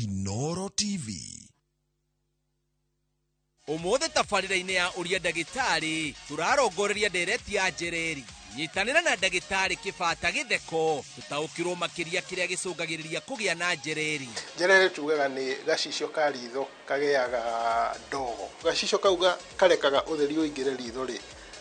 Inoro TV. Umuthi tabarĩra-inĩ ya ũria ndagĩtarĩ tũrarongoreria ndereti ya njereri. Nyitanĩra na ndagĩtarĩ Kĩbata Gĩtheko tũtaũkĩrwo makĩria kĩrĩa gĩcũngagĩrĩria kũgĩa na njereri. Njereri tugaga nĩ gacicio ka ritho kagĩaga ndogo. Gacicio kau karekaga ũtheri ũingĩre ritho rĩ,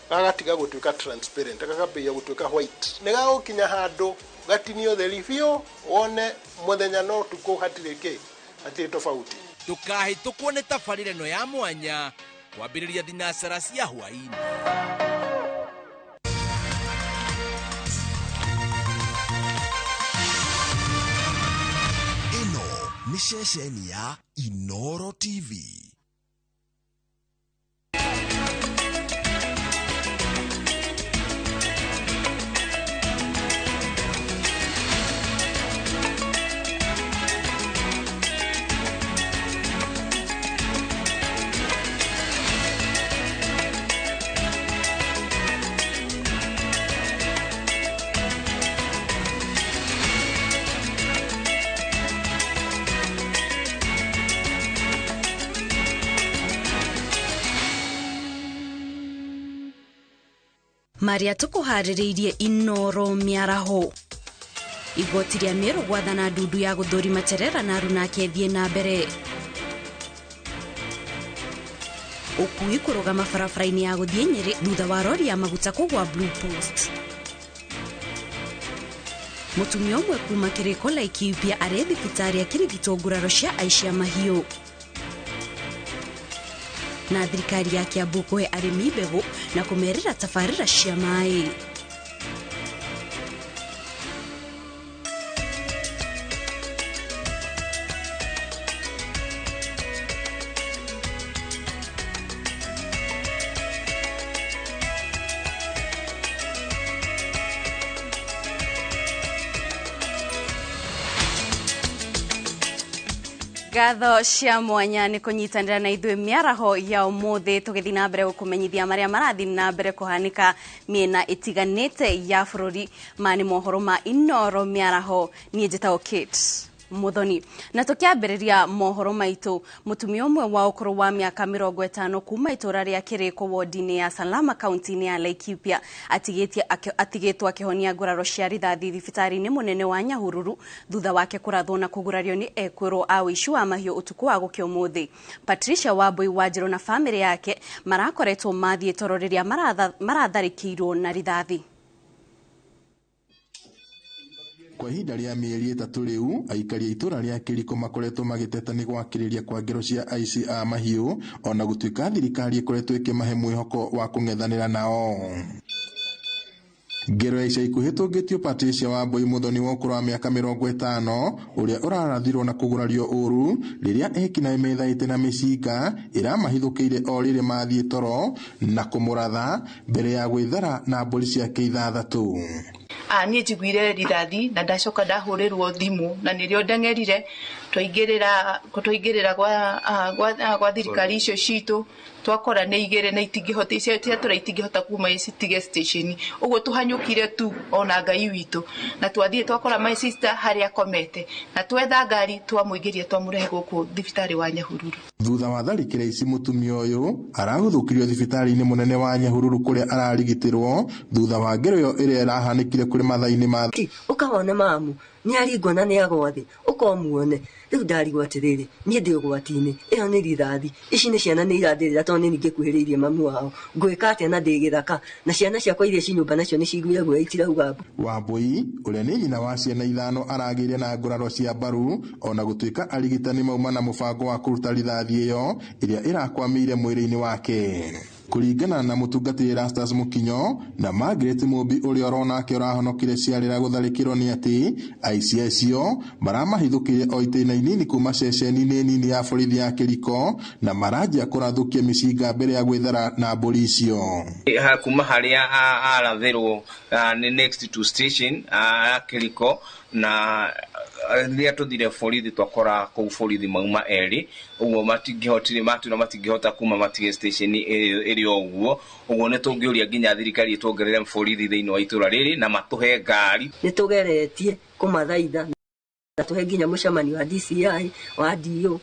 gagatiga gũtuĩka transparent, gakambĩrĩria gũtuĩka white. Nĩ gagũkinya handũ gatinio ũtheri biũ, wone mũthenya na ũtukũ hatirĩ kĩ, hatirĩ tofauti. Ndũkahĩtũkwo nĩ tabarĩra ĩno ya mwanya kwambĩrĩria thinacara cia hwaĩ-inĩ. Ĩno nĩ ceceni ya Inoro TV. Maria tukuharĩrĩirie Inoro mĩaraho. Igoti rĩa Meru gwathana ndundu ya gũthũrima Cherera na aruna ake ĩthiĩ na mbere. Ũkui kũrũgama barabara-inĩ ya gũthiĩ Nyĩrĩ thutha wa rori ya maguta kũgwa Blue Post. Mũtumia ũmwe kuma Kĩrĩko Laikipia arĩ thibitarĩ akĩrigitwo nguraro cia aici a mahiũ. Na thirikari ya Kiambu kũhe arĩmi mbegũ na kũmerĩra tabarĩra cia maĩ. Ngatho cia mwanya nĩ kũnyitanĩra na ithuĩ mĩaraho ya ũmũthĩ tũgĩthiĩ na mbere gũkũmenyithia marĩa marathiĩ na mbere kũhanĩka mĩena ĩtiganĩte ya bũrũri. Ma nĩ mohoro ma Inoro mĩaraho, niĩ njĩtagwo Kate Muthoni. Na tũkĩambĩrĩria mohoro maitũ, mũtumia ũmwe wa ũkũrũ wa mĩaka 50 kuma itũra rĩa Kĩrĩko wodi-inĩ ya Salama kaunti-inĩ ya Laikipia atigĩtwo akĩhonia nguraro cia rithathi thibitarĩ-inĩ mũnene wa Nyahururu thutha wake kũrathwo na kũgurario nĩ ekwĩrwo a ũici wa mahiũ ũtukũ wa gũkĩa ũmũthĩ. Patricia Wambui Wanjirũ na bamĩrĩ yake marakoretwo mathiĩ toro rĩrĩa maratharĩkĩirwo na rithathi. Kwa ihinda rĩa mĩeri 3 rĩu, aikari a itũra rĩa Kĩriko makoretwo magĩteta nĩ gwakĩrĩria kwa ngero cia aici a mahiũ, ona gũtuĩka thirikari ĩkoretwo ĩkĩmahe mwĩhoko wa kũng'ethanĩra nao. Ngero ya ica ikuhĩ tũngĩtio Patricia Wambui Muthoni wa ũkũrũ wa mĩaka 50 ũrĩa ũrarathirwo na kũgurario ũru rĩrĩa ekinaĩ methaĩte na mĩcinga ĩramahithũkĩire o rĩrĩ mathiĩ toro na kũmũratha mbere ya gwĩthara na mbũri ciake 6. Niĩ njiguire rithathi na ndacoka ndahũrĩrwo thimũ na nĩrĩo ndeng'erire twaingĩrĩra gwa thirikari icio citũ twakora nĩ igĩrĩ na itingĩhota icio ciatũra itingĩhota kuma citige station ũguo tũhanyũkire tu ona Ngai witũ na twathiĩ twakora my sister harĩa akomete na twetha ngari twamũingĩria twamũrehe gũkũ thibitarĩ wa Nyahururu. Thutha wa tharĩkĩra ici mũtumia ũyũ araguthũkirio thibitarĩ-inĩ mũnene wa Nyahururu kũrĩa ararigitĩrwo thutha wa ngero ĩyo ĩrĩa ĩrahanĩkire kũrĩ mathaa-inĩ ma ũkawona mamu nĩ aringwo na nĩ agwa thĩ ũkomuone rĩu ndarigwo atĩrĩrĩ niĩ ndĩ ũgwati-inĩ ĩyo nĩ rithathi ici nĩ ciana nĩ irandĩrĩra tondũ nĩ ningĩkuhĩrĩirie mamu wao ngwĩka atĩa na ndĩ gĩthaka na ciana ciakwa iria ci nyũmba nacio nĩ ciguire guoya itirauga mbu. Wambui ũrĩa nĩ nyina wa ciana 5 aragĩire na nguraro cia mbaru ona gũtuĩka arigitani mauma na mũbango wa kũruta rithathi ĩyo ĩrĩa ĩrakwamĩire mwĩrĩ-inĩ wake. Kũringana na mũtungatĩri Erastus Mũkinyo na Margaret Mũmbi ũrĩa oronake ũrahonokire ciarĩra gũtharĩkĩrwo nĩ atĩ aici acio maramahithũkĩire o itĩna inini kuma ceceni-inĩ nini ya borithi ya Kĩriko na maranjia kũrathũkia mĩcinga mbere ya gwĩthara na mbũri icio. Kuma harĩa arathĩrwo nĩ next to station ya Kĩriko na rĩrĩa tũthire borithi twakora kũu borithi mauma erĩ ũguo matingĩhotire matwĩra matingĩhota kuma matige station ĩrĩ o ũguo ũguo nĩ tũngĩũria nginya thirikari ĩtuongerere borithi thĩinĩ wa itũra rĩrĩ na matũhe ngari. Nĩ tũgeretie kũmathaitha Manatũhe nginya mũcemanio wa DCI wa DO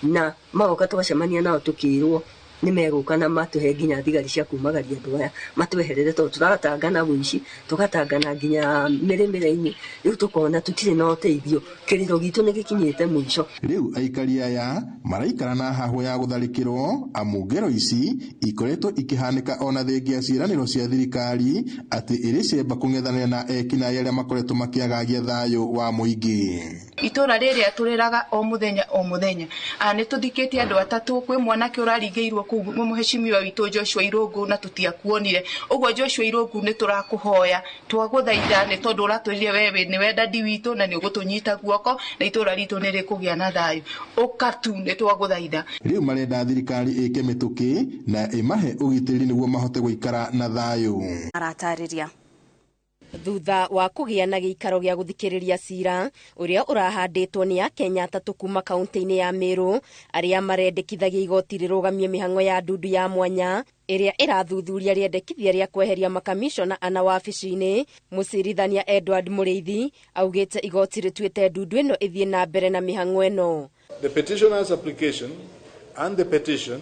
na magoka twacemania nao tũkĩrwo nĩ megũka na matũhe nginya thigari cia kumagaria andũ aya matweherere tondũ tũratangana wũici tũgatangana nginya mĩrĩmĩre-inĩ rĩu tũkona tũtirĩ na ũteithio kĩrĩro gitũ nĩ gĩkinyĩte mũico. Rĩu aikari aya maraikara na hahũ ya gũtharĩkĩrwo amu ngero ici ikoretwo ikĩhanĩka ona thengia ciĩranĩro cia thirikari atĩ ĩrĩ cemba kũng'ethanĩra na ekinaĩ arĩa makoretwo makĩagagia thayũ wa mũingĩ. Itũra rĩrĩa tũrĩraga o mũthenya o mũthenya nĩ tũthikĩtie andũ atatũ kwĩ mwanake ũraringĩirwo kũu mũheshimiwa witũ Joshua Irũngũ na tũtiakuonire ũguo Joshua Irũngũ nĩ tũrakũhoya twagũthaitha nĩ tondũ ũratwĩrire wewe nĩwe dadi witũ na nĩ ũgũtũnyita guoko na itũra ritũ nĩ rĩkũgĩa na thayũ ũka tu nĩ twagũthaitha. Rĩu marenda thirikari ĩke mĩtũkĩ na ĩmahe ũgitĩri nĩguo mahote gũikara na thayũ. Aratarĩria thutha wa kũgĩa na gĩikaro gĩa gũthikĩrĩria cira ũrĩa ũrahandĩtwo nĩ Akenya atatũ kuma kaunti-inĩ ya Meru arĩa marendekithagia igoti rĩrũgamie mĩhang'o ya ndundu ya mwanya ĩrĩa ĩrathuthuria rĩendekithia rĩa kweheria makamishona ana wabici-inĩ. Mũcirithania Edward Mũrĩithi augĩte igoti rĩtuĩte ndundu ĩno ĩthiĩ na mbere na mĩhang'o ĩno. The petitioner's application and the petition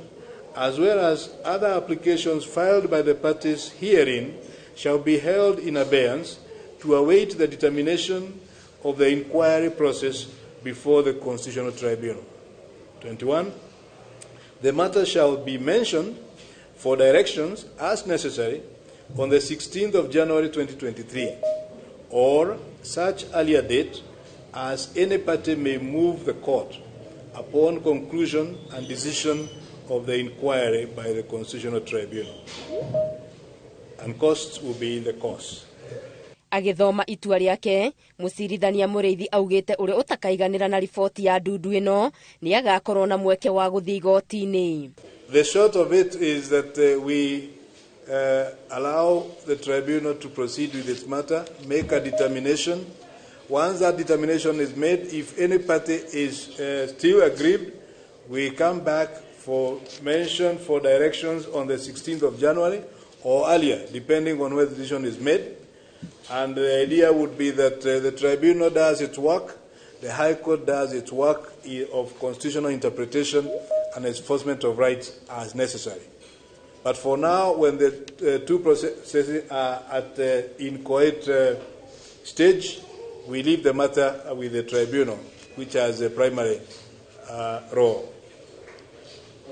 as well as other applications filed by the parties herein shall be held in abeyance to await the determination of the inquiry process before the Constitutional Tribunal. 21. The matter shall be mentioned for directions as necessary on the 16th of January 2023 or such earlier date as any party may move the court upon conclusion and decision of the inquiry by the Constitutional Tribunal. And costs will be in the course. Agĩthoma itua rĩake, mũcirithania Mũrĩithi augĩte ũrĩa ũtakaiganĩra na riboti ya ndundu ĩno nĩ agakorwo na mweke wa gũthiĩ igoti-inĩ. The short of it is that we allow the tribunal to proceed with its matter, make a determination. Once that determination is made, if any party is still aggrieved, we come back for mention for directions on the 16th of January or earlier, depending on where the decision is made. And the idea would be that the tribunal does its work, the High Court does its work of constitutional interpretation and enforcement of rights as necessary. But for now, when the two processes are at the inchoate stage, we leave the matter with the tribunal, which has a primary role.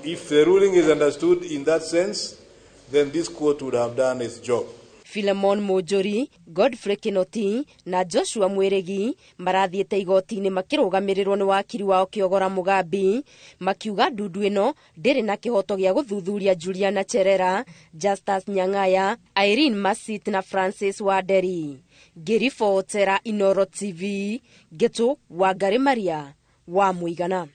If the ruling is understood in that sense, then this court would have done its job. Philemon Mujuri, Godfrey Kinoti na Joshua Mwirigi marathiĩte igoti-inĩ makĩrũgamĩrĩrwo nĩ wakiri wao Kĩogora Mugambi makiuga ndundu ĩno ndĩrĩ na kĩhoto gĩa gũthuthuria Juliana Cherera, Justus Nyang'aya, Irene Masit na Francis Wanderi. Ngĩribotera Inoro TV, Gĩtũ Wangari Maria wa Mũigana.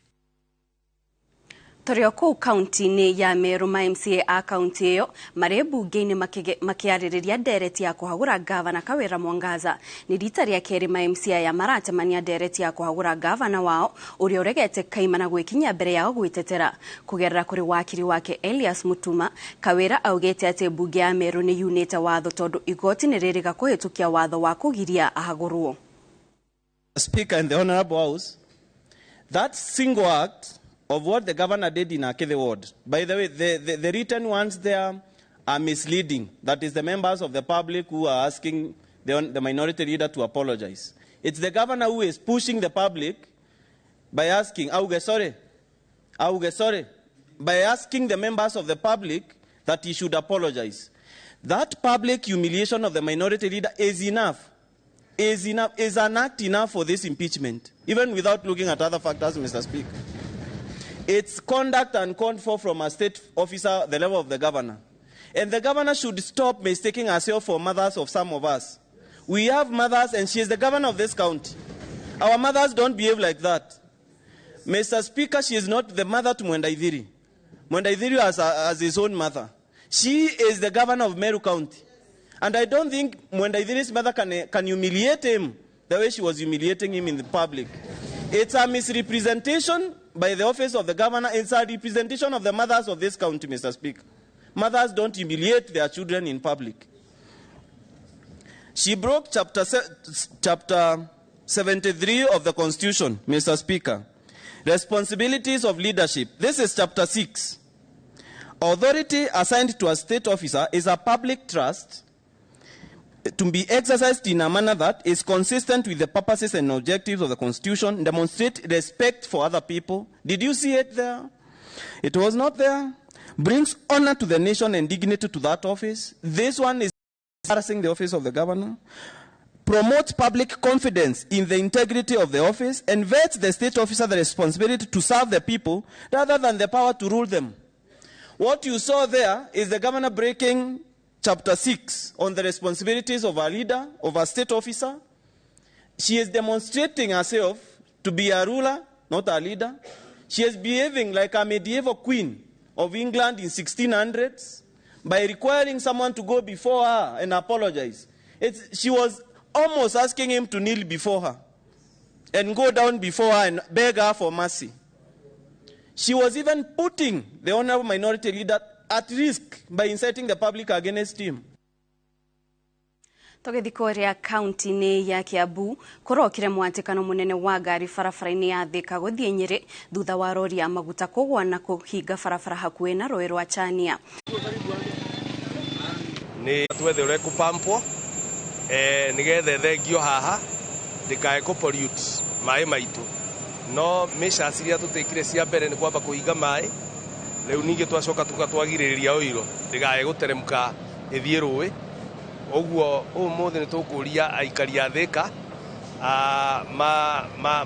Tũrĩ o kũu kaunti-inĩ ya Meru, ma MCA a kaunti ĩyo marĩ mbunge-inĩ makĩarĩrĩria ndereti ya kũhagũra ngavana Kawĩra Mwangaza. Nĩ rita rĩa kerĩ ma MCA aya maracemania ndereti ya kũhagũra ngavana wao ũrĩa ũregete kaimana gwĩkinyia mbere yao gwĩtetera. Kũgerera kũrĩ wakiri wake Elias Mutuma, Kawĩra augĩte atĩ mbunge ya Meru nĩ yunĩte watho tondũ igoti nĩ rĩrĩga kũhĩtũkia watho wa kũgiria ahagũrwo. Speaker in the Honorable House, that single act of what the governor did in Akithe Ward. By the way, the written ones there are misleading. That is the members of the public who are asking the minority leader to apologize. It's the governor who is pushing the public by asking, auge sorry, by asking the members of the public that he should apologize. That public humiliation of the minority leader is enough. Is an act enough for this impeachment, even without looking at other factors, Mr. Speaker. It's conduct uncalled for from a state officer, the level of the governor. And the governor should stop mistaking herself for mothers of some of us. We have mothers, and she is the governor of this county. Our mothers don't behave like that. Mr. Speaker, she is not the mother to Mwenda Ithiri. Mwenda Ithiri has his own mother. She is the governor of Meru County. And I don't think Mwenda Ithiri's mother can humiliate him the way she was humiliating him in the public. It's a misrepresentation by the office of the governor. It's a representation of the mothers of this county, Mr. Speaker. Mothers don't humiliate their children in public. She broke chapter 73 of the Constitution, Mr. Speaker, responsibilities of leadership. This is chapter 6. Authority assigned to a state officer is a public trust to be exercised in a manner that is consistent with the purposes and objectives of the Constitution, demonstrate respect for other people. Did you see it there? It was not there. Brings honor to the nation and dignity to that office. This one is embarrassing the office of the governor. Promotes public confidence in the integrity of the office and vests the state officer the responsibility to serve the people rather than the power to rule them. What you saw there is the governor breaking chapter 6 on the responsibilities of a leader, of a state officer. She is demonstrating herself to be a ruler, not a leader. She is behaving like a medieval queen of England in 1600s by requiring someone to go before her and apologize. She was almost asking him to kneel before her and go down before her and beg her for mercy. She was even putting the honorable minority leader at risk by inciting the public against him. Tũgĩthiĩ kũrĩa kaunti-inĩ ya Kiambu kũrokire mwatĩkano mũnene wa ngari barabara-inĩ ya Thika gũthiĩ Nyĩrĩ thutha wa rori ya maguta kũgwa na kũhinga barabara hakuhĩ na rũĩ rwa Chania. Nĩ twethe ũrĩa ĩkũpampwo nĩgetha ĩthengio haha ndĩkae kũ pollute maĩ maitũ, no measures iria tũtĩkire cia mbere nĩ kwamba kũhinga maĩ, rĩu ningĩ twacoka tũgatwagirĩrĩria ũiro ndĩkae gũteremka ĩthiĩ rũĩ. Ũguo ũmũthĩ nĩ tũkũria aikari a Thika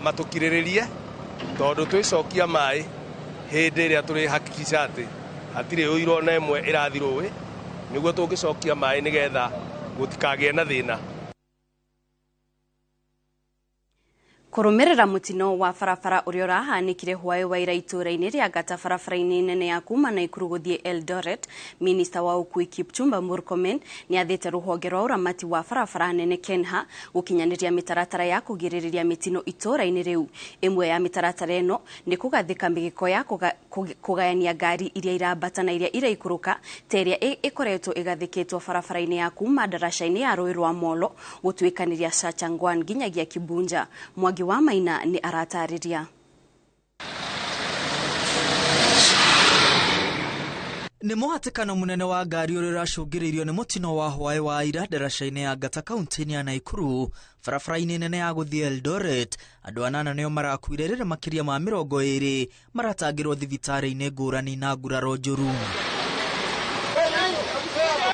matũkirĩrĩrie tondũ twĩcokia maĩ hĩndĩ ĩrĩa tũrĩ hakikisha atĩ hatirĩ ũiro ona ĩmwe ĩrathiĩ rũĩ, nĩguo tũngĩcokia maĩ nĩgetha gũtikagĩe na thĩna. Kũrũmĩrĩra mũtino wa barabara ũrĩa ũrahanĩkire hwaĩ wa ira itũũra-inĩ rĩa Ngata barabara-inĩ nene ya kuma Naikuru gũthiĩ Eldoret, minista wa ũkuui Kipchumba Murkomen nĩathĩte rũhonge rwa ũramati wa barabara nene KENHA gũkinyanĩria mĩtaratara ya kũgirĩrĩria mĩtino itũũra-inĩ rĩu. Ĩmwe ya mĩtaratara ĩno nĩ kũgathĩka mĩgĩko ya kũgayania ngari iria irambata na iria iraikũrũka ta ĩrĩa ĩkoretwo ĩgathĩkĩtwo barabara-inĩ ya kuma ndaraca-inĩ ya rũĩ rwa Molo gũtuĩkanĩria Sachangwan nginyagia Kibunja. Mwangi wa Maina nĩ aratarĩria. Nĩ mũhatĩkano mũnene wa ngari ũrĩa ũracũngĩrĩirio nĩ mũtino wa hwaĩ wa ira ndaraca-inĩ ya Ngata kaunti-inĩ ya Naikuru barabara-inĩ nene ya gũthiĩ Eldoret. Andũ anana nĩo marakuire rĩrĩa makĩria ma 20 maratangĩrwo thibitarĩ-inĩ ngũrani na nguraro njũru.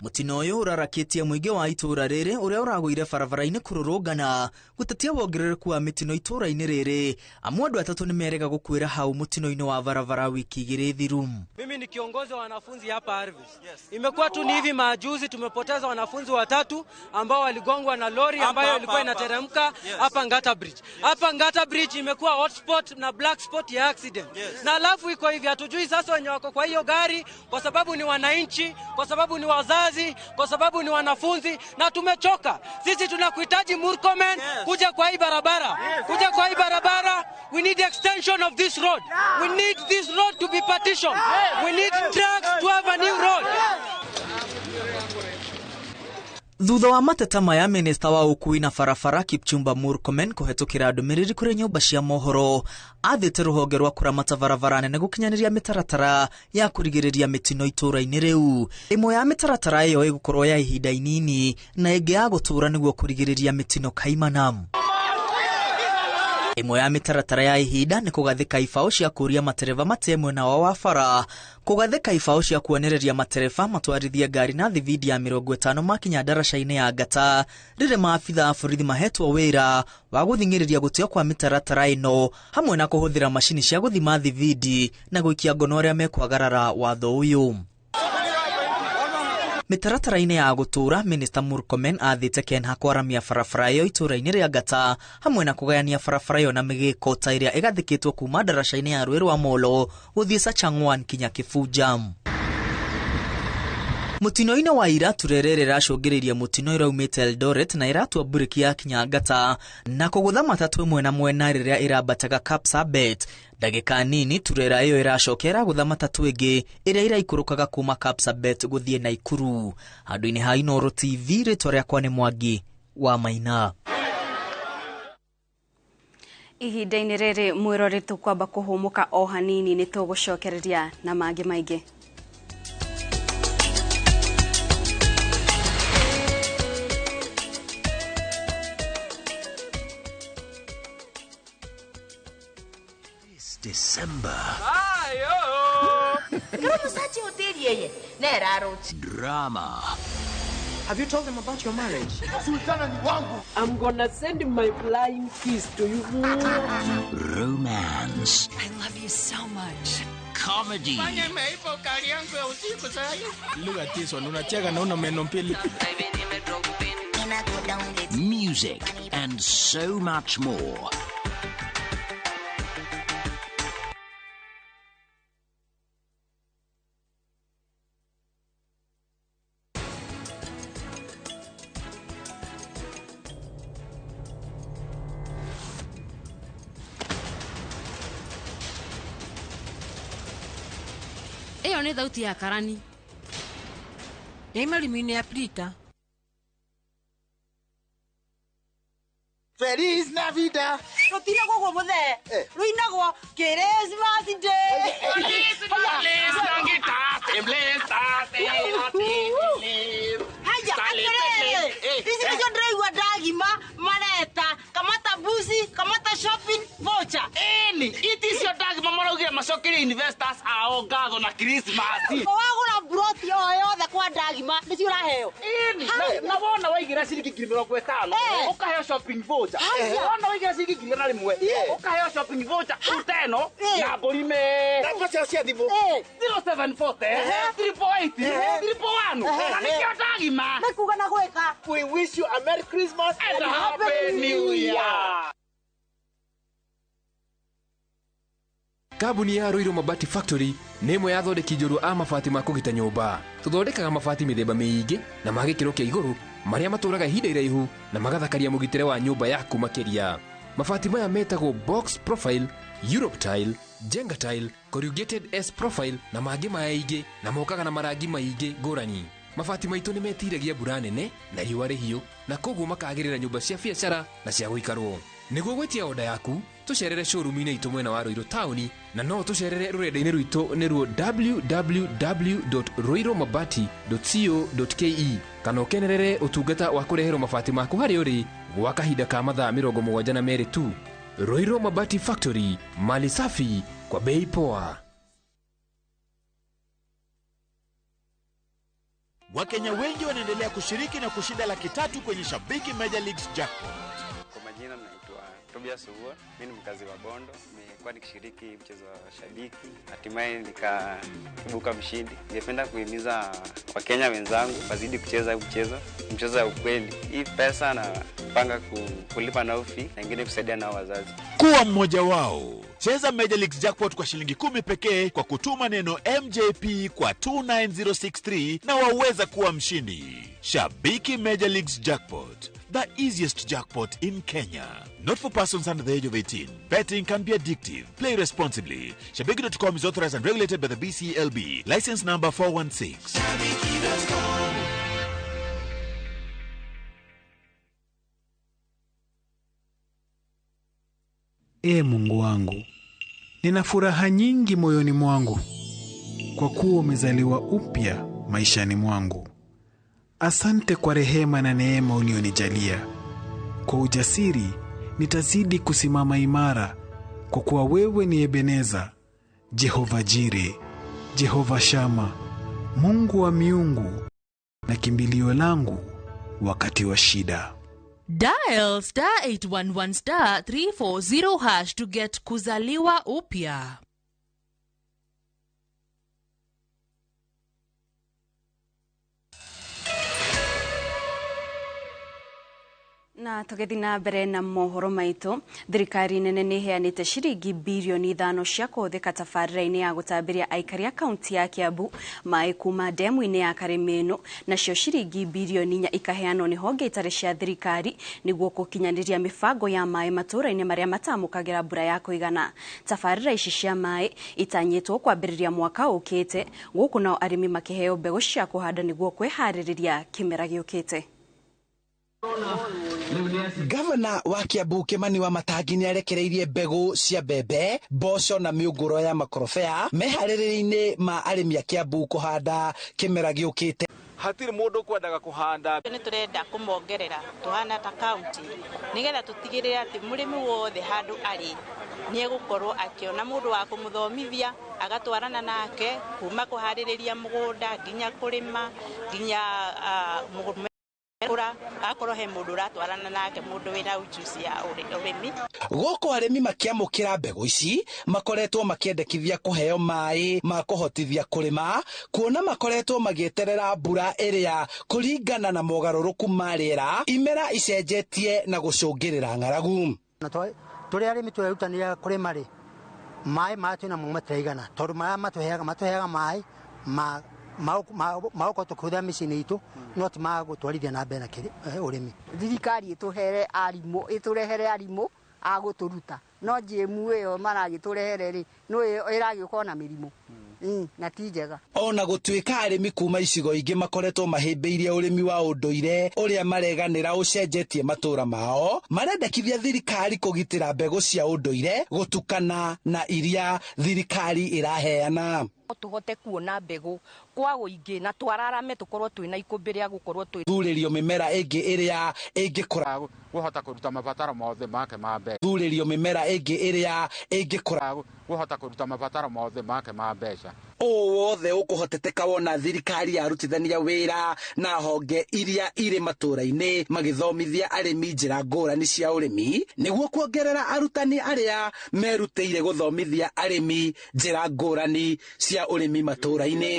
Mũtino ũyũ ũrarakĩtie mũingĩ wa itũũra rĩrĩ ũrĩa ũragũire barabara-inĩ kũrũrũngana gũtetia wongerereku wa mĩtino itũũra-inĩ rĩrĩ, amu andũ atatũ nĩmerega gũkuĩra hau mũtino-inĩ wa barabara wiki igĩrĩ thiru. Mimi ni kiongozi wa wanafunzi hapa Arvis. Imekuwa tu ni hivi majuzi tumepoteza wanafunzi watatu ambao waligongwa na lori ambayo ilikuwa inateremka hapa Ngata Bridge. Hapa Ngata Bridge imekuwa hotspot na black spot ya accident. Na alafu iko hivi, hatujui sasa wenye wako kwa hiyo gari, kwa sababu ni wananchi, kwa sababu ni wazazi, kwa sababu ni wanafunzi, na tumechoka. Sisi tunakuhitaji Murkomen kuja kwa hii barabara. Kuja kwa hii barabara. We need extension of this road. We need this road to be partitioned. We need trucks to have a new road. Thutha wa mateta maya, minista wa ũkuui na barabara Kipchumba Murkomen kũhetũkĩra ndũmĩrĩri kũrĩ nyũmba cia mohoro athĩte rũhonge rwa kũramata barabara nene gũkinyanĩria mĩtaratara ya kũrigĩrĩria mĩtino itũũra-inĩ rĩu. Ĩmwe ya mĩtaratara ĩyo ĩgũkorwo ya ihinda inini na ĩngĩ ya gũtũũra nĩguo kũrigĩrĩria mĩtino kaimana. Ĩmwe ya mĩtaratara ya ihinda nĩ kũgathĩka ibaũ cia kũũria matereba matee mwena wao wa bara, kũgathĩka ibaũ cia kuonereria matereba matwarithie ngari na thibindi ya 50 makinya ndaraca-inĩ ya Ngata rĩrĩa maabitha a borithi mahetwo wĩra wa gũthing'ĩrĩria gũtĩo kwa mĩtaratara ĩno hamwe na kũhũthĩra macini cia gũthima thibindi na gũikia ngono arĩa mekwagarara watho ũyũ. Mĩtaratara-inĩ ya gũtũũra, Minista Murkomen athĩte KENHA kwaramia barabara ĩyo itũũra-inĩ rĩa Ngata hamwe na kũgayania barabara ĩyo na mĩgĩko ta ĩrĩa ĩgathĩkĩtwo kuma ndaraca-inĩ ya rũĩ rwa Molo gũthiĩ Sachangwan kinya Kibunja. Mũtino-inĩ wa ira, turere ĩrĩa ĩracũngĩrĩirie mũtino ĩraumĩte Eldoret na ĩratua mburĩki ya kinya Ngata na kũgũtha matatũ ĩmwe na mwena rĩrĩa ĩrambataga Kapsabet. Ndagĩka nini turera ĩyo ĩracoka ĩragũtha matatũ ĩngĩ ĩrĩa ĩraikũrũkaga kuma Kapsabet gũthiĩ Naikuru. Handũ-inĩ ha Inooro TV, rĩtwa rĩakwa nĩ Mwangi wa Maina. Ihinda-inĩ rĩrĩ mwĩrori tũkwamba kũhũmũka o hanini nĩ tũgũcokereria na mangĩ maingĩ. December. Drama. Have you told them about your marriage? Sultana ni wangu. I'm gonna send my flying kiss to you. Romance. I love you so much. Comedy. Look at this one. Unacheka na una meno mbili. Music and so much more. Ĩyo nĩ thauti ya karani. Yaima rimũ-inĩ ya Prita. Feliz Navidad. Rũtinagwo ũguo mũthee. Rũinagwo Christmas Day. Haya, atĩrĩrĩ. Ici nĩcio ndĩraigua ndagima mareta kamata mbuzi, kamata shopping voucher. Ĩni, iti icio ndagima maraugire macokerie investors ao ngatho na Christmas. Wagũra mburoti o yothe kwa ndagima nĩcio ũraheo. Ĩni, na wona waigĩra ciringi 50,000 ũkaheo shopping voucher. Wona waigĩra ciringi 100,000 ũkaheo shopping voucher uteno na mbũri me. Namba ciao cia thimũ. 0740 348 341. Na nĩkĩo ndagima. Nĩ kuga na gwĩka. We wish you a Merry Christmas and a Happy New Year. Kambuni ya Ruiru Mabati Factory nĩ ĩmwe ya athondeki njorua a mabati ma kũgita nyũmba. Tũthondekaga mabati mĩthemba mĩingĩ na ma gĩkĩro kĩa igũrũ marĩa matũũraga ihinda iraihu na magathakaria mũgitĩre wa nyũmba yaku makĩria. Mabati maya metagwo box profile, Europe tile, Jenga tile, corrugated S profile na mangĩ maingĩ na mokaga na marangi maingĩ ngũrani. Mabati maitũ nĩ metiragia mbura nene na riũa rĩhiũ na koguo makagĩrĩra nyũmba cia biacara na cia gũikarwo. Nĩguo gwĩtia oda yaku tũcerere showroom-inĩ itũ mwena wa Ruiru taũni na no tũcerere rũrenda-inĩ rwitũ nĩruo www.ruirumabati.co.ke kana ũkenerere ũtungata wa kũreherwo mabati maku harĩa ũrĩ gwa kahinda ka mathaa 72 tu. Ruiru Mabati Factory, mali safi kwa bei poa. Wakenya wengi wanaendelea kushiriki na kushinda 300,000 kwenye Shabiki Major Leagues Jackpot. Kwa majina naitwa Tobias Owuor, mimi ni mkazi wa Bondo. Nimekuwa nikishiriki mchezo wa Shabiki, hatimaye nikaibuka mshindi. Ningependa kuhimiza Wakenya wenzangu wazidi kucheza mchezo wa ukweli. Hii pesa napanga kulipa nao fee na ingine kusaidia nao wazazi. Kuwa mmoja wao. Cheza Major Leagues Jackpot kwa shilingi 10 pekee kwa kutuma neno MJP kwa 29063 na waweza kuwa mshindi. Shabiki Major Leagues Jackpot, the easiest jackpot in Kenya. Not for persons under the age of 18. Betting can be addictive. Play responsibly. Shabiki.com is authorized and regulated by the BCLB. License number 416. Shabiki.com. E Mungu wangu, nina furaha nyingi moyoni mwangu kwa kuwa umezaliwa upya maishani mwangu. Asante kwa rehema na neema ulionijalia. Kwa ujasiri nitazidi kusimama imara, kwa kuwa wewe ni Ebeneza, Jehova Jire, Jehova Shama, Mungu wa miungu na kimbilio langu wakati wa shida. Dial star 811 star 340 hash to get kuzaliwa upya. Na tugithi na mbere na mohoro maitu, thirikari nene nĩ ĩheanĩte ciringi birioni 5 cia kũhũthĩka tabarĩra-inĩ ya gũtambĩria aikari a kaunti ya Kiambu maĩ kuma ndemu-inĩ ya Karimeno, nacio ciringi birioni 4 ikaheanwo nĩ honge itarĩ cia thirikari nĩguo gũkinyanĩria mĩbango ya maĩ matũũra-inĩ marĩa matamũkagĩra mbura ya kũigana. Tabarĩra ici cia maĩ itanyĩtwo kwambĩrĩria mwaka ũkĩte, gũkũ nao arĩmi makĩheo mbegũ cia kũhanda nĩguo kwĩharĩrĩria kĩmera gĩũkĩte. Gavana wa Kiambu Kimani wa Matangi nĩ arekereirie mbegũ cia mbembe, mboco na mĩũngũrwa ya makorobea meharĩrĩria-inĩ ma arĩmi a Kiambu kũhanda kĩmera gĩũkĩte. Hatirĩ mũndũ kwendaga kũhanda. Nĩ tũrenda kũmongerera tũhana ta county nĩgetha tũtigĩrĩre atĩ mũrĩmi wothe handũ arĩ nĩ egũkorwo akĩona mũndũ wa kũmũthomithia agatwarana nake kuma kũharĩrĩria mũgũnda nginya kũrĩma nginya mũgũnda akorwo he mũndũ ũratwarana nake mũndũ wĩna ujuzi ya ũrĩmi. Gũkũ arĩmi makĩamũkĩra mbegũ ici makoretwo makĩendekithia kũheo maĩ ma kũhotithia kũrĩma, kuona makoretwo magĩeterera mbura ĩrĩa kũringana na mogarũrũku ma rĩera imera icenjetie na gũcũngĩrĩra ng'aragu. Tũrĩ arĩmi tũrerutanĩria kũrĩma rĩ, maĩ maya twĩnamo matiraigana tondũ maya matũheaga maĩ ma maũkorwo tũkĩhũthĩra mĩciĩ-inĩ itũ no ti ma gũtwarithia na mbere na ũrĩmi. Thirikari ĩtũhere arimũ, ĩtũrehere arimũ a gũtũruta, no GMO ĩyo maragĩtũrehere rĩ, no ĩragĩũka na mĩrimũ na ti njega. Ona gũtuĩka arĩmi kuma icigo ingĩ makoretwo mahĩmbĩirie ũrĩmi wa ũndũire ũrĩa mareganĩra ũcenjetie matũra mao, marendekithia thirikari kũgitĩra mbegũ cia ũndũire gũtukana na iria thirikari ĩraheana. Tũhote kuona mbegũ kwa ũingĩ na twararame tũkorwo twĩna ikũmbĩ rĩa gũkorwo twĩ thurĩrio mĩmera ĩngĩ ĩrĩa ĩngĩkũra kũhota kũruta mabataro mothe make ma mbeca. Thurĩrio mĩmera ĩngĩ ĩrĩa ĩngĩkũra kũhota kũruta mabataro mothe make ma mbeca. Ũũ wothe ũkũhoteteka wona thirikari yarutithania wĩra na honge iria irĩ matũra-inĩ magĩthomithia arĩmi njĩra ngũrani cia ũrĩmi nĩguo kuongerera arutani arĩa merutĩire gũthomithia arĩmi njĩra ngũrani cia ũrĩmi matũra-inĩ.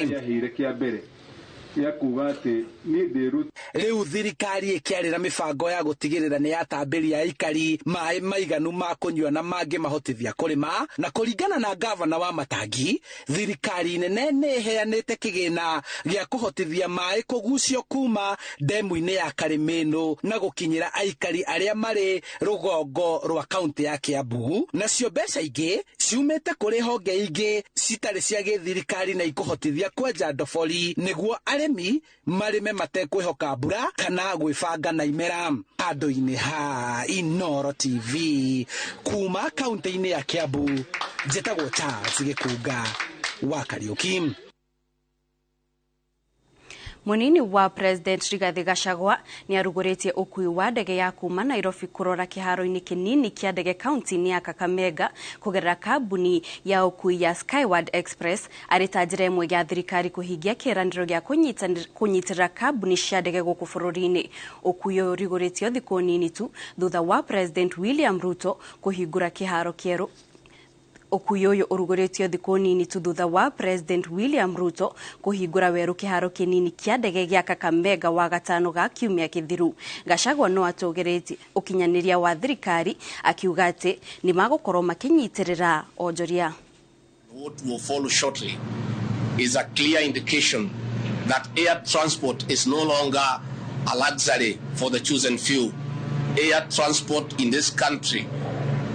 Rĩu thirikari ĩkĩarĩra mĩbango ya gũtigĩrĩra nĩ yatambĩria aikari maĩ maiganu ma kũnyua na mangĩ mahotithia kũrĩma, na kũringana na gavana wa Matangi, thirikari nene nĩ ĩheanĩte kĩgĩna gĩa kũhotithia maĩ kũgucio kuma ndemu-inĩ ya Karĩmĩnũ na gũkinyĩra aikari arĩa marĩ rũgongo rwa kaunti ya Kiambu, nacio mbeca ingĩ ciumĩte kũrĩ honge ingĩ citarĩ cia gĩthirikari na ikũhotithia kwenja ndobori nĩguo arĩmi marĩme matekwĩhoka mbura kana gwĩbanga na imera. Handũ-inĩ ha Inooro TV kuma kaunti-inĩ ya Kiambu, njĩtagwo Charles Gĩkunga wa Kariũki. Munini wa President Rigathi Gachagua ni arugũrĩtie ũkui wa ndege ya kuma Nairobi kũrora kĩharo-inĩ kĩnini kĩa ndege kaunti-inĩ ya Kakamega kũgerera kambuni ya ũkui ya Skyward Express arĩ ta njĩra ĩmwe ya thirikari kũhingia kĩĩranĩro gĩa kũnyitĩrĩra kambuni cia ndege gũkũ bũrũri-inĩ. Ũkui ũyũ ũrugũrĩtio thikũ nini tu thutha wa President William Ruto kũhingũra kĩharo kĩerũ. Ũkui ũyũ ũrugũrĩtio thikũ nini tu thutha wa President William Ruto kũhingũra werũ kĩharo kĩnini kĩa ndege gĩa Kakamega wa gatano ga kiumia kĩthiru. Gachagua no atũgĩrĩtie ũkinyanĩria wa thirikari akiuga atĩ nĩ magũkorwo makĩnyitĩrĩra onjoria. What will follow shortly is a clear indication that air transport is no longer a luxury for the chosen few. Air transport in this country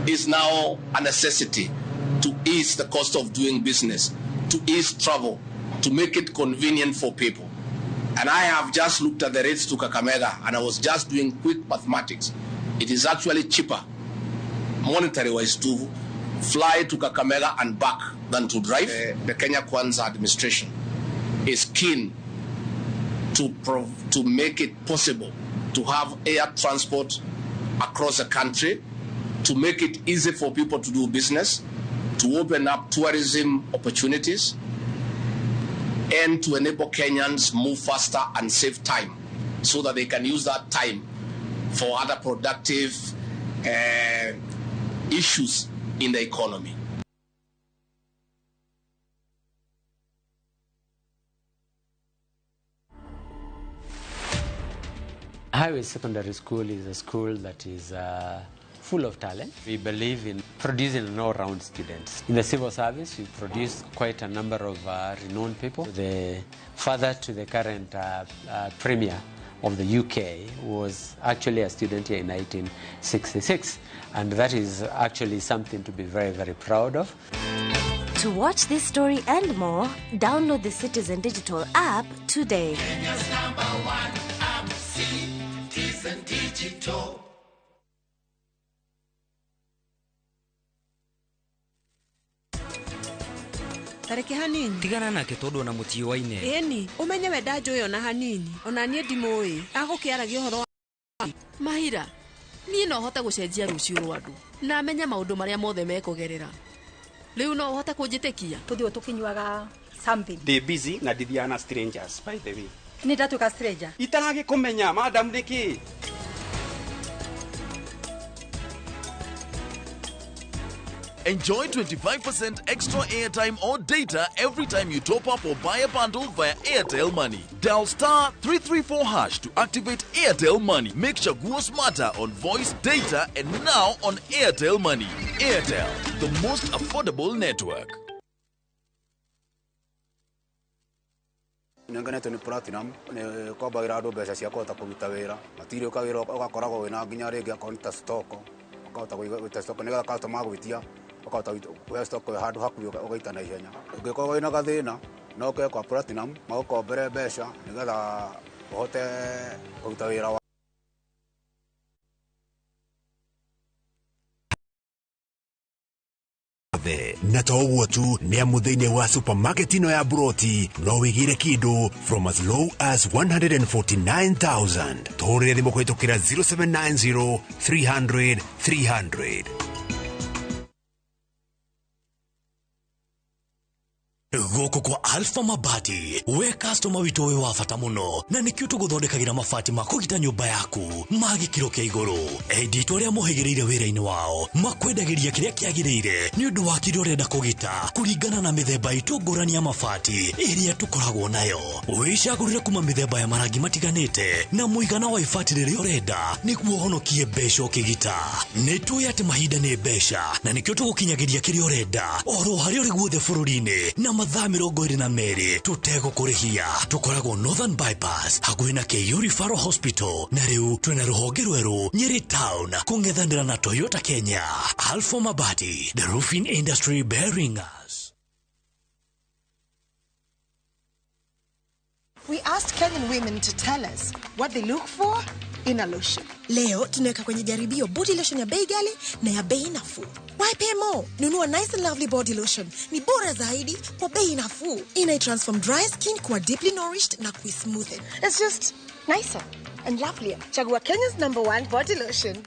is now a necessity to ease the cost of doing business, to ease travel, to make it convenient for people. And I have just looked at the rates to Kakamega, and I was just doing quick mathematics. It is actually cheaper, monetary-wise, to fly to Kakamega and back than to drive. The Kenya Kwanza administration is keen to make it possible to have air transport across the country, to make it easy for people to do business, to open up tourism opportunities, and to enable Kenyans move faster and save time so that they can use that time for other productive issues in the economy. Highway Secondary School is a school that is full of talent. We believe in producing an all-round student. In the civil service, we produce quite a number of renowned people. The father to the current premier of the UK was actually a student here in 1966, and that is actually something to be very, very proud of. To watch this story and more, download the Citizen Digital app today. Kenya's number one app, Citizen Digital. Tareke hanini. Tigana nake tondũ ona mũtiũaine. Ĩni, ũmenye we ndanjũĩ ona hanini. Ona niĩ ndimũĩ. Agũkĩaragia ũhoro wa Mahira, niĩ no hote gũcenjia rũciũ rwa andũ na menye maũndũ marĩa mothe mekũgerera. Rĩu no ũhote kũnjĩtĩkia? Tũthiĩ tũkĩnyuaga something. Ndĩ busy na ndithiaga na strangers by the way. Nĩ ndatuĩka stranger. Itaragĩkũmenya madam nĩkĩ? Enjoy 25% extra airtime or data every time you top up or buy a bundle via Airtel Money. Dial star 334 hash to activate Airtel Money. Make Chaguo smarter on voice, data, and now on Airtel Money. Airtel, the most affordable network. Nĩngenetio nĩ Platinum nĩ kombagĩra andũ mbeca cia kũhota kũruta wĩra matirĩ ũkawĩra ũgakoragwo wĩna nginya rĩngĩ akorwo nĩ ta stock ũkahota gũita stock nĩgetha customer agwĩtia ũkahota kuoya stock ĩyo handũ hakuhĩ ũgaita na ihenya. Ũngĩkorwo wĩna gathĩna no ũke kwa Platinum magũkombere mbeca nĩgetha ũhote kũruta wĩra wa the na to ũguo tu nĩ amu thĩinĩ wa supermarket ĩno ya Broti no wĩgĩre kĩndũ from as low as 149,000. Tũhũrĩre thimũ kũhĩtũkĩra 0790 300 300. Gũkũ kwa Alpha Mabati, we customer witũ wĩ wa bata mũno na nĩkĩo tũgũthondekagĩra mabati ma kũgita nyũmba yaku ma gĩkĩro kĩa igũrũ. Endi itũ arĩa mohĩgĩrĩire wĩra-inĩ wao makwendagĩria kĩrĩa kĩagĩrĩire nĩ ũndũ wa kĩrĩa ũrenda kũgita kũringana na mĩthemba itũ ngũrani ya mabati ĩrĩa tũkoragwo nayo. Wĩcagũrĩre kuma mĩthemba ya marangi matiganĩte na mũigana wa ibati rĩrĩa ũrenda nĩguo ũhonokie mbeca ũkĩgita. Nĩ tũĩ atĩ mahinda nĩ mbeca na nĩkĩo tũgũkinyagĩria kĩrĩa ũrenda oro harĩa ũrĩ guothe bũrũri-inĩ na mathaa 22 tũtegũkũrĩhia. Tũkoragwo Northern Bypass hakuhĩ na KU Referral Hospital na rĩu twĩna rũhonge rwerũ Nyeri Town kũng'ethanĩra na Toyota Kenya. Alpha Mabati, the roofing industry bearing us. We asked Kenyan women to tell us what they look for in a lotion. Leo tunaweka kwenye jaribio body lotion ya bei ghali na ya bei nafuu. Why pay more? Nunua Nice and Lovely body lotion. Ni bora zaidi kwa bei nafuu. Ina transform dry skin kuwa deeply nourished na kuismoothen. It's just nicer and lovelier. Chagua Kenya's #1 body lotion.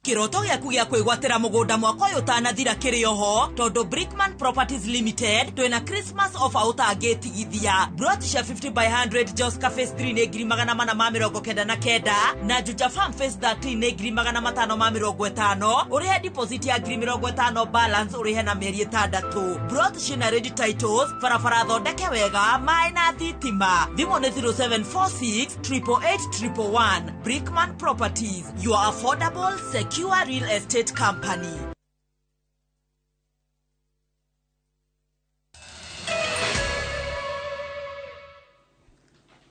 Kiroto gĩaku gĩa kwĩgwatĩra mũgũnda mwaka ũyũ ũtanathira kĩrĩ oho tondũ Brickman Properties Limited twĩna Christmas offer ũtangĩtigithia. Plot cia 50 by 100 Joska Phase 3 nĩ 499 na Juja Farm Phase 13 nĩ 550. Ũrĩhe deposit ya 50,000 balance ũrĩhe na mĩeri 6. Plot ciĩna ready titles, barabara thondeke wega, maĩ na thitima. Thimũ nĩ 0746 888 111. Brickman Properties, your affordable, secure real estate company.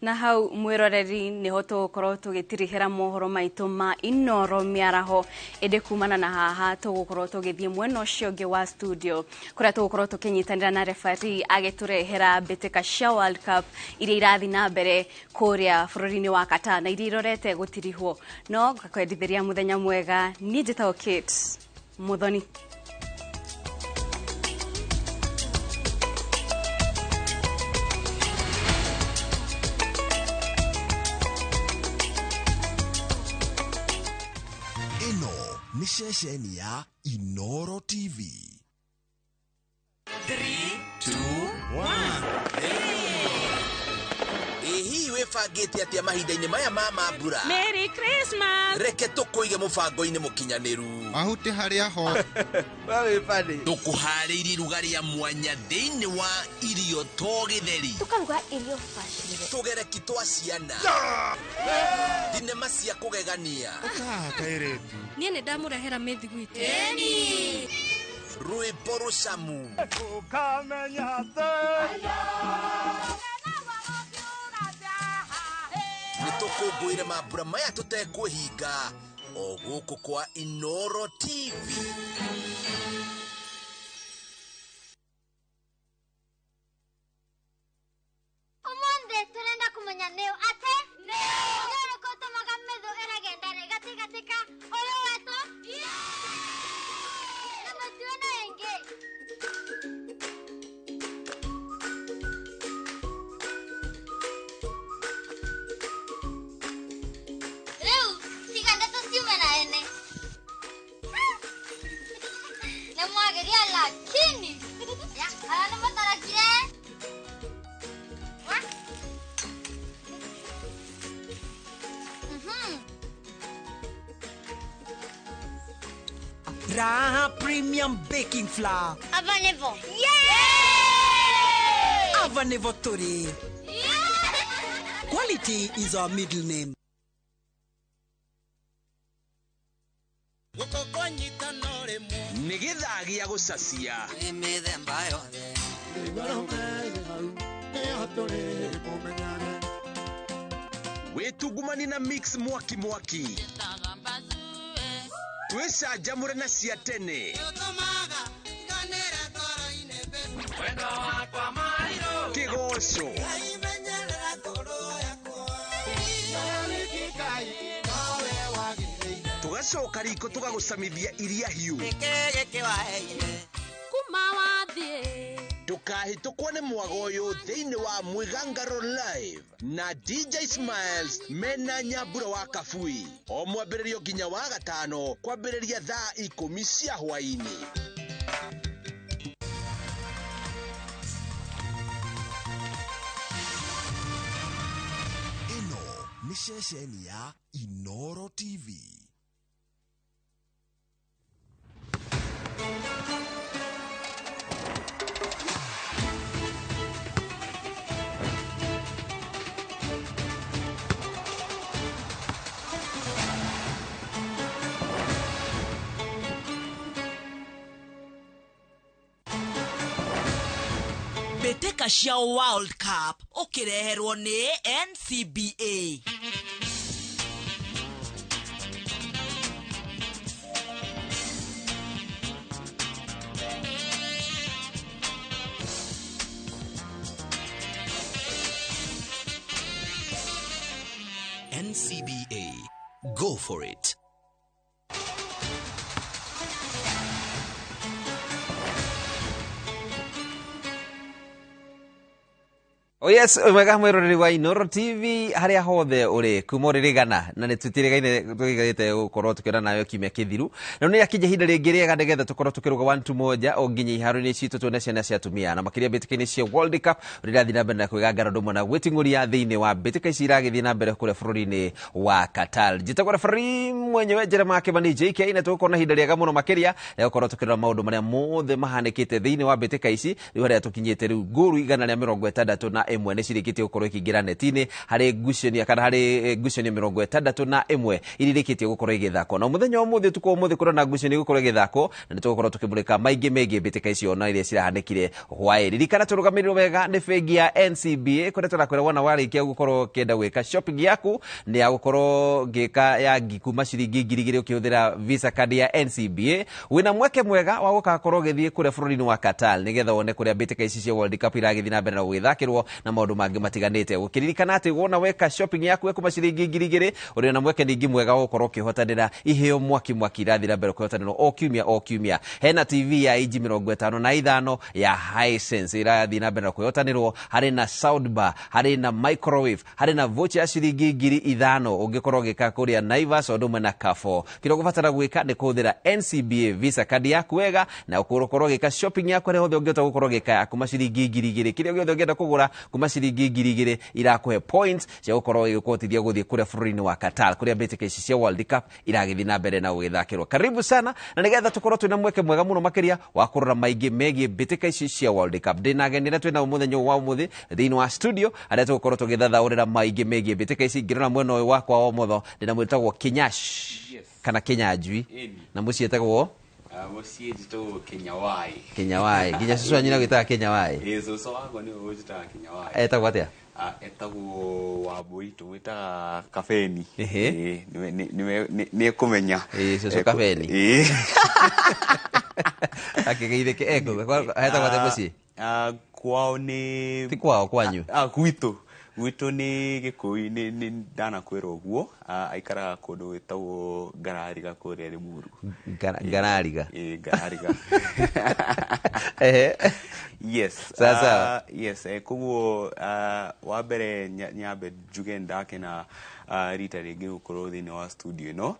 Na hau mwiroreri niho tugukorwo tugitirihira mohoro maitu ma Inoro miaraho indi kumana na haha tugukorwo tugithie mwena ucio ungi wa studio kuria tugukorwo tukinyitanira na referee agiturehera mbitika cia World Cup iria irathi na mbere kuria bururi-ini wa Qatar na iria irorete gutirihwo no ngakwendithiria muthenya mwega. Ni njitagwo Kate Muthoni. Ni ceceni ya Inoro TV. 3, 2, 1. Ĩ hihi wĩbangĩte atĩa mahinda-inĩ maya ma mambura? Merry Christmas. Reke tũkũige mũbango-inĩ mũkinyanĩru. Mahuti harĩa ho. Tũkũharĩirie iruga rĩa mwanya thĩinĩ wa irio to gĩtheri. Tũkaruga irio bacĩrĩre. Tũgereki twa ciana. Thinema cia kũgegania. Kairĩtu. Niĩ nĩ ndamũrehera mĩthiguiti. Ĩni. Rwĩmbo rũcamu. Ũkamenya thĩ. Nĩtũkũngũĩre mambura maya tũtekwĩhinga o gũkũ kwa Inoro TV. Ũmũthĩ tũrenda kũmenya nĩũ atĩ nĩ ũrĩkũ ũtũmaga mĩthũ ĩragenda rĩ gatigatika ũyũ wetwo na mũtuo na Lakini ya kana nĩ mũtarakire. Raha Premium Baking Flour. Ava nĩvo. Yeah! Ava nĩvo tũrĩ. Yeah! Quality is our middle name. Nĩ gĩthaa gĩa gũcacia. Mĩthemba yothe. Wĩtungumani na mix mwaki mwaki. Twĩcanjamũre na cia tene. Kĩgoco. Tũgacoka riko tũgagũcamithia iria hiũ. Ndũkahĩtũkwo nĩ mwago ũyũ thĩinĩ wa Mwĩgangaro Live na DJ Smiles mena Nyambura wa Kabui o mwambĩrĩrio nginya wa gatano kwambĩrĩria thaa 10 cia hwaĩ-inĩ. Ĩno nĩ ceceni ya Inoro TV. Mbĩtĩka cia World Cup ũkĩreherwo nĩ NCBA. NCBA. Go for it. Oh yes, mwega mwiroreri wa Inoro TV haria hothe uri kuma uririgana na nĩ tũtirigaine tũgĩte gũkorwo tũkĩona nayo kiumia kĩthiru na nĩ yakinya ihinda rĩngĩ rĩega nĩgetha tũkorwo tũkĩrũga 1-1 o nginya iharo-inĩ citũ tuone ciana cia atumia na makĩria mbĩtĩka-inĩ cia World Cup ũrĩa irathiĩ na mbere na kwĩgangara ũndũ ũmwe na gwĩting'ũria thĩinĩ wa mbĩtĩka ici iragĩthiĩ na mbere kũrĩa bũrũri-inĩ wa Qatar. Njĩtagwo referee mwenyewe Jeremiah Kimani JK na tũgũkorwo na ihinda rĩega mũno makĩria rĩa gũkorwo tũkĩrora maũndũ marĩa mothe mahanĩkĩte thĩinĩ wa mbĩtĩka ici rĩu harĩa tũkinyĩte rĩu ngũru 161 nĩ cirĩkĩtie gũkorwo ikĩingĩra neti-inĩ harĩ ngucanio kana harĩ ngucanio 61 iria irĩkĩtie gũkorwo igĩthakwo na mũthenya wa ũmũthĩ ũtukũ wa ũmũthĩ kũrĩ na ngucanio igũkorwo ĩgĩthakwo na nĩtũgũkorwo tũkĩmũrĩka maingĩ megiĩ mbĩtĩka icio na iria cirahanĩkire hwaĩ. Ririkana tũrũgamĩrĩrwo wega nĩ bengi ya NCBA kũrĩa tũrakwĩra wona warĩkia gũkorwo ũkĩenda gwĩka shopping yaku nĩ ya gũkorwo ngĩka ya kuma ciringi 2,000 ũkĩhũthĩra Visa card ya NCBA wĩna mweke mwega wa gũgakorwo ũgĩthiĩ kũrĩa bũrũri-inĩ wa Qatar nĩgetha wone kũrĩa mbĩtĩka ici cia World Cup iragĩthiĩ na mbere na gũgĩthakĩrwo na maũndũ mangĩ matiganĩte. Gũkĩririkana atĩ wona weka shopping yaku ya kuma ciringi 2,000 ũrĩ na mweke ningĩ mwega wa gũkorwo ũkĩhotanĩra iheo mwaki mwaki irathiĩ na mbere kũhotanĩrwo o kiumia o kiumia. Hena TV ya inji 55 ya Hisense irathiĩ na mbere na kũhotanĩrwo, harĩ na soundbar, harĩ na microwave, harĩ na voucher ya ciringi 5,000 ũngĩkorwo ũgĩka kũrĩa Naivas o ũndũ ũmwe na Carrefour. Kĩrĩa ũgũbatara gwĩka nĩ kũhũthĩra NCBA Visa card yaku wega na ũkorwo ũgĩka shopping yaku harĩa hothe ũngĩhota gũkorwo ũgĩka ya kuma ciringi 2,000. Kĩrĩa gĩothe ũngĩenda kũgũra kuma ciringi 2,000 irakũhe points cia gũkorwo igĩkũhotithia gũthiĩ kũrĩa bũrũri-inĩ wa Qatar kũrĩa mbĩtĩka ici cia World Cup iragĩthiĩ na mbere na gũgĩthakĩrwo. Karibu sana na nĩgetha tũkorwo twĩna mweke mwega mũno makĩria wa kũrora maingĩ megiĩ mbĩtĩka ici cia World Cup. Ndĩna ageni arĩa twĩnao mũthenya ũyũ wa ũmũthĩ thĩinĩ wa studio arĩa tũgũkorwo tũgĩthathaũrĩra maingĩ megiĩ mbĩtĩka ici. Ngĩrora mwena ũyũ wakwa wa ũmotho ndĩna mwĩtagwo Kinyash kana Kinyanjui na mũciĩ etagwo Mũciĩ njĩtagwo Kinyawai. Kinyawai. Nginya cũcũ wanyu nĩagwĩtaga Kinyawai? Ĩĩ, cũcũ wakwa nĩwe ũnjĩtaga Kinyawai. Etagwo atĩa? Etagwo Wambui, tũmwĩtaga Kabeni. Ĩĩ, nĩ ekũmenya. Ĩĩ, cũcũ Kabeni. Ĩĩ. Akĩgeithĩke ekũ, etagwo atĩa mũciĩ? Kwao nĩ Ti kwao, kwanyu? Gwitũ. Gwitũ nĩ Gĩkũyũ, nĩ ndanakwĩra ũguo. Aikaraga kũndũ gwĩtagwo Ngarariga kũrĩa Limuru. Ngarariga? Ĩĩ, Ngarariga. Yes. Sawa sawa. Yes, koguo wa mbere nyambe njuge ndakena Rita rĩngĩ gũkorwo thĩinĩ wa studio ĩno.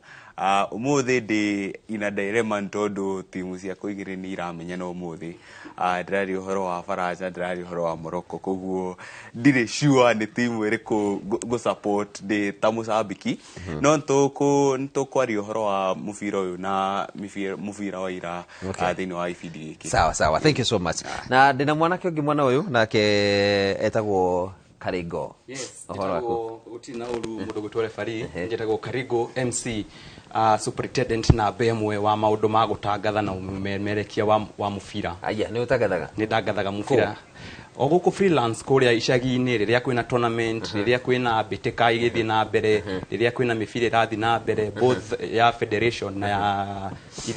Ũmũthĩ ndĩ ina dilemma nĩ tondũ timu ciakwa igĩrĩ nĩ iramenyana ũmũthĩ. Ndĩraria ũhoro wa Faranja, ndĩraria ũhoro wa Morocco, koguo ndirĩ sure nĩ timu ĩrĩkũ ngũ support ndĩ ta mũcambĩki. No nĩtũkwaria ũhoro wa mũbira ũyũ na mũbira wa ira thĩinĩ wa ibindi gĩkĩ. Sawa sawa, thank you so much. Na ndĩna mwanake ũngĩ mwena ũyũ nake etagwo Karigo. Yes, ũhoro waku? Gũtirĩ na ũru mũndũ gwĩtwo referee, njĩtagwo Karigo MC, superintendent namba ĩmwe wa maũndũ ma gũtangatha na ũmemerekia wa mũbira. Aya, nĩ ũtangathaga? Nĩ ndangathaga mũbira. O gũkũ freelance kũrĩa icagi-inĩ rĩrĩa kwĩna tournament, rĩrĩa kwĩna mbĩtĩka igĩthiĩ na mbere, rĩrĩa kwĩna mĩbira ĩrathiĩ na mbere, both ya federation na ya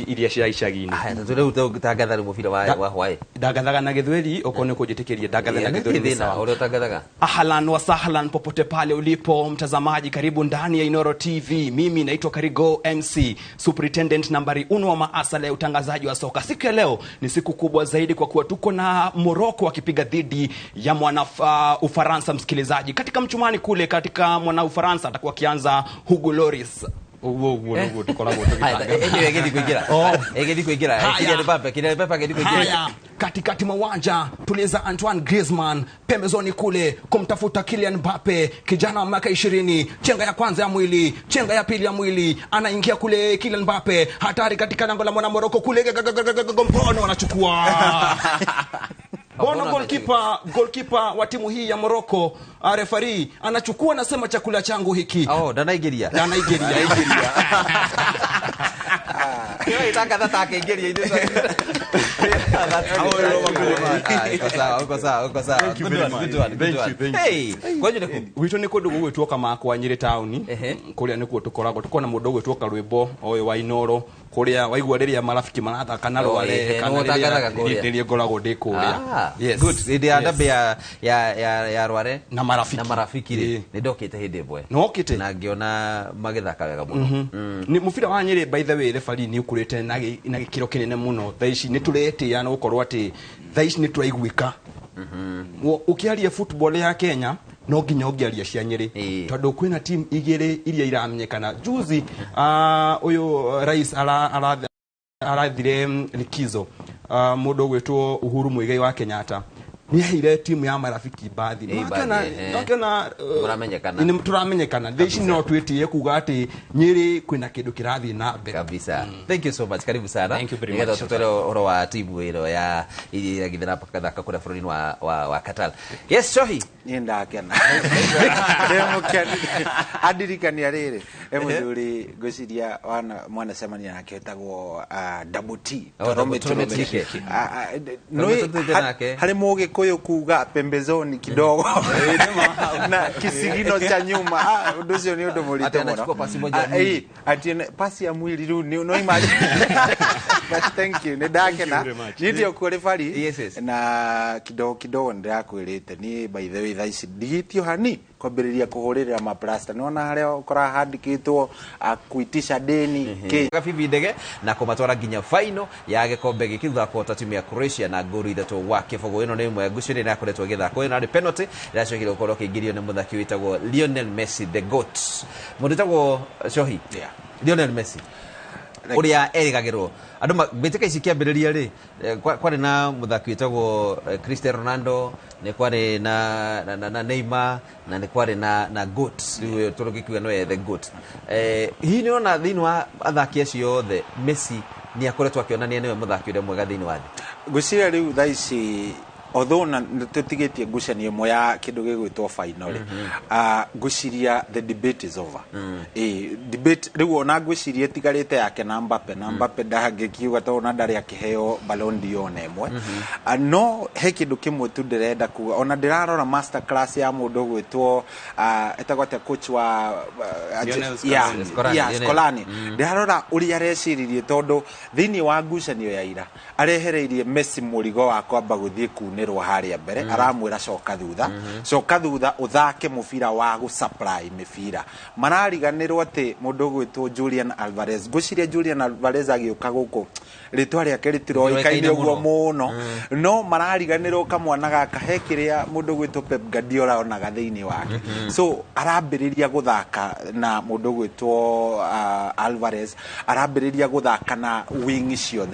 iria cia icagi-inĩ. Aya, rĩu ũtangatha rĩu mũbira wa hwaĩ? Ndangathaga na Gĩthweri, okorwo nĩ kũnjĩtĩkĩria ndangatha na Gĩthweri nĩ sawa. Ũrĩa ũtangathaga? Ahlan wa sahlan popote pale ulipo mtazamaji, karibu ndani ya Inoro TV. Mimi naitwa Karigo MC, superintendent nambari 1 wa maasala ya utangazaji wa soka. Siku ya leo ni siku kubwa zaidi kwa kuwa tuko na Morocco wakipiga dhidi ya mwana Ufaransa. Msikilizaji, katika mchumani kule katika mwana Ufaransa atakuwa akianza Hugo Lloris. Uwo tukoragwo tũgĩtanga. Katikati mawanja tuliza Antoine Griezmann, pembezoni kule kumtafuta Kylian Mbappe, kijana wa miaka 20, chenga ya kwanza ya mwili, chenga ya pili ya mwili, anaingia kule Kylian Mbappe, hatari katika lango la mwana Morocco kule, mbono anachukua. Bono goalkeeper wa timu hii ya Morocco, referee anachukua, nasema chakula changu hiki. Oh, Nigeria. Kĩo itangatha ta akĩingĩria ithuĩ. Uko sawa, uko sawa. Good one, good one. Hey, kwanyu nĩ kũ? Gwitũ nĩ kũndũ gũgwĩtwo Kamakwa Nyĩrĩ taũni. Kũrĩa nĩkuo tũkoragwo. Tũkoragwo na mũndũ ũgwĩtwo Karwĩmbo ũyũ wa Inoro, kũrĩa waigua rĩrĩa marafiki marathaka na Rware kana rĩrĩa ngoragwo ndĩ kũrĩa. Yes. Good. Hĩndĩ ya ndambe ya Rware na marafiki. Na marafiki rĩ, nĩ ndokĩte hĩndĩ ĩmwe. Nĩwokĩte? Na ngĩona magĩthaka wega mũno. Nĩ mũbira wa Nyĩrĩ by the way referee nĩ ũkũrĩte na gĩkĩro kĩnene mũno. Thaa ici nĩ tũretĩĩa na gũkorwo atĩ thaa ici nĩ tũraiguĩka. Ũkĩaria football ya Kenya no nginya ũngĩaria cia Nyĩrĩ tondũ kwĩna team igĩrĩ iria iramenyekana. Juzi ũyũ rais arathire likizo, mũndũ ũgwĩtwo Uhuru Muigai wa Kenyatta nĩ aheire timu ya marafiki bathi. Nĩwakĩona tũramenyekana, tũramenyekana. Thaa ici no twĩtĩe kuga atĩ Nyĩrĩ kwĩna kĩndũ kĩrathiĩ na mbere kabisa. Thank you so much, karibu sana. Thank you very much. Nĩgetha tũtware ũhoro wa timu ĩno ya iria ĩragĩthiĩ na kũrĩa bũrũri-inĩ wa Qatar. Yes, Shohi. Niĩ ndakena. Ndĩmũkenu. Andirikania rĩrĩ, he mũthuri ngwĩciria mwanacemania nake wĩtagwo Double T. Harĩ Mũgĩkũyũ kuga pembezoni kidogo na kisigino cha nyuma. Ũndũ ũcio nĩ ũndũ mũritũ mũno. Ati pasi ya mwili rĩu no imagine. But thank you, nĩ ndakena. Niĩ ndĩ okuo referee na kidogo kidogo nĩndĩrakwĩrĩte niĩ by the way thaa ici ndigĩtio hani kwambĩrĩria kũhũrĩrĩra maplasta. Nĩwona harĩa ũkoraga handĩkĩtwo kuitisha deni kĩ Gabibi Ndege na kũmatwara nginya final ya gĩkombe gĩkĩ thutha wa kũhota timu ya Croatia na ngolu 3-0. Ĩno nĩ ĩmwe ya ngucanio ĩrĩa ĩrakoretwo ĩgĩthakwo. Ĩno nĩ penalty ĩracokire gũkorwo ĩkĩingĩrio nĩ mũthaki wĩtagwo Lionel Messi the GOAT. Mũndũ wĩtagwo Shohi. Lionel Messi ũrĩa erĩgagĩrwo andũ mbĩtĩka ici kĩambĩrĩria rĩ, kwarĩ na mũthaki wĩtagwo Cristiano Ronaldo, nĩ kwarĩ na Neymar, na nĩ kwarĩ na GOAT. Rĩu tũrũgĩkiuga nĩwe the GOAT. Hihi nĩ ũrona thĩinĩ wa athaki acio othe Messi nĩ akoretwo akĩonania nĩwe mũthaki ũrĩa mwega thĩinĩ wa thĩ? Ngwĩciria rĩu thaa ici although na tũtigĩtie ngucanio ĩmwe ya kĩndũ gĩgwĩtwo final rĩ, ngwĩciria the debate is over. Debate rĩu ona ngwĩciria ĩtigarĩte yake na Mbappe, na Mbappe ndangĩkiuga tondũ ona ndarĩ akĩheo Ballon d'Or ona ĩmwe. No he kĩndũ kĩmwe tu ndĩrenda kuga, ona ndĩrarora master class ya mũndũ ũgwĩtwo etagwo atĩa coach wa Scolani. Ndĩrarora ũrĩa areciririe tondũ thĩinĩ wa ngucanio ya ira arehereirie Messi mũrigo wa kwamba gũthiĩ kunĩra Arariganĩrwo harĩa mbere, aramwĩra coka thutha, coka thutha ũthake mũbira wa gũ-supply mĩbira. Marariganĩrwo atĩ mũndũ ũgwĩtwo Julian Alvarez, ngwĩciria Julian Alvarez agĩũka gũkũ rĩtwa rĩake rĩtiroĩkaine ũguo mũno, no marariganĩrwo kamwana gaka he kĩrĩa mũndũ ũgwĩtwo Pep Guardiola onaga thĩinĩ wake. So arambĩrĩria gũthaka na mũndũ ũgwĩtwo Alvarez, arambĩrĩria gũthaka na wing ciothe.